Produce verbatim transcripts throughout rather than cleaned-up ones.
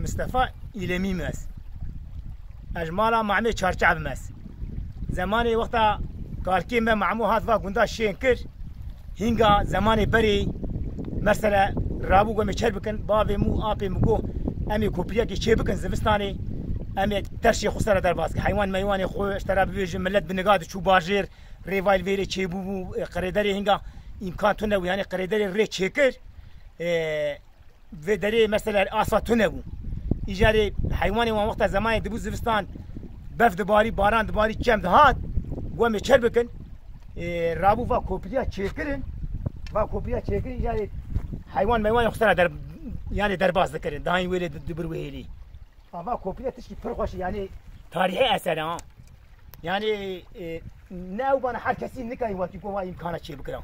Mistefa Îlemî me ez. Ez ji mala Mamê Çarçev me ez. Zemanê wexta kalkê me Mamû hat va gunda şên kir. Hînga zemanê berê, mesela, rabû go em ê çer bikin, bavê min û apê min got, em ê kopiriyekê çê bikin zivistanê, em ê terşê xwe sere derbas bikin. Heywan meywanê xwe, ji te re bibêjim, millet bi niga diçû bajêr, rêvayê li vêrê çêbûbû, e, qirêderê hînga îmkan tune bû, yanî qirêderê rê çêkir, e, vê derê mesela asa tune bû. Îcarê heywanê wan wexta zemanê dibû zivistan, bef dibarî, baran dibarî, çem dihat, got em ê çer bikin. E, rabû va kopiriya çêkirin, va kopiriya çêkirin, îcarê heywan meywanê xwe sera der, yanî derbas dikirin. Dahîn wêlê di-, dibir wê hêlî. Ava kopîle tişkî pir xweş e, yanî tarîhê eser e, ha. Yanî, e, ne ew bana her kesî nikayî wekî ku va îmkana çê bikira.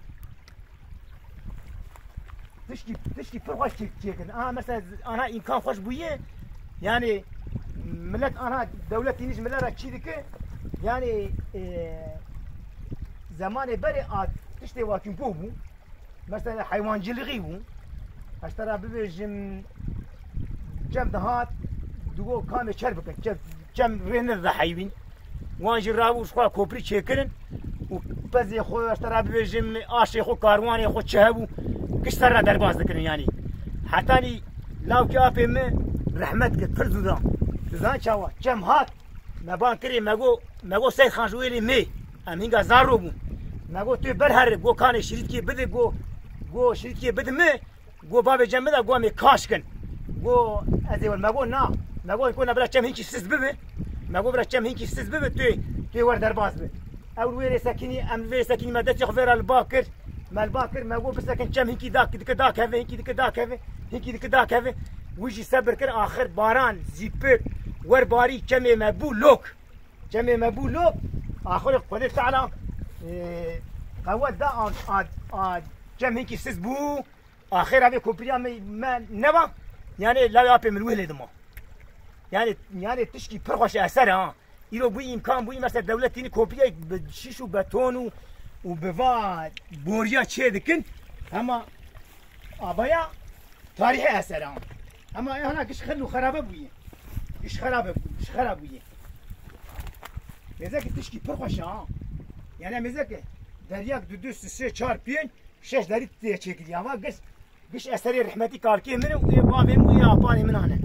Tişkî, tişkî pir xweş çê-, çêkirin. Aha, mesela, ana îmkan xweş bûye. Yanî, millet ana dewletî nîj millet re çî dike. Yanî, e, zemanê berê a tiştê wakî ku bû. Mesela heywancilixî bû. Ez te re bibêjim, çem dihat, digot kamê çer bikin. Çem, çem rê nedide heyvîn. Wan jî rabû ji xwe kopirî çêkirin û pezê xwe, ez te re bibêjim, aşê xwe, karwanê xwe çi hebû, giş ser re derbas dikirin yanî. Hetanî lawkê apê min rehmet kir, pir zû da. Tu zanî çawa? Çem hat, me ban kirê, me got, me got Seyd Xan ji wêlê mê. Em hînga zaro bûn. Me got, tu ber here, go kanê şirîtkê bide, go, go şirîtkê bide min, go bavê cem bide, go em ê kaş kin. Go ez ê wer, me got, na. Me got, go na bira çem hînkî siz bibe. Me got, bira çem hînkî siz bibe, tu, tu wer derbas bi. Ew li wê rê sekinî, em li vê rê sekinî, me destê xwe vê re li ba kir. Me li ba kir, me got, bisekin çem hînkî da, dike dakeve, hînkî dike dakeve, hînkî dike dakeve. Wî jî sebir kir, axir baran, zîpik, wer barî, çemê me bû lok. Çemê me bû lok, axirê Xwedê Teala, e, qewet da a, a, a, çem hinkî siz bû, axêra vê kopiriya me, me neba, yanî lawê apê min wê lê dima. Yanî, yanî tişkî pir xweş eser e, ha. Îro bû îmkan bû, mesela dewletî nî kopiriya bi şîş û beton û, û bi va boriya çê dikin, hema avaya tarîhê eser e. Hema hana giş xil û xerabe bûye. Giş xerabe bû, giş xera bûye. Mêzekî tişkî pir xweş e, ha. Yanî mêzekî deryak du, du, sê, sê, çar, pênc, şeş derî tê çêkiriye. Ama giş, giş eserê rehmetî kalkê min û ê bavê min û ê apanê min hane.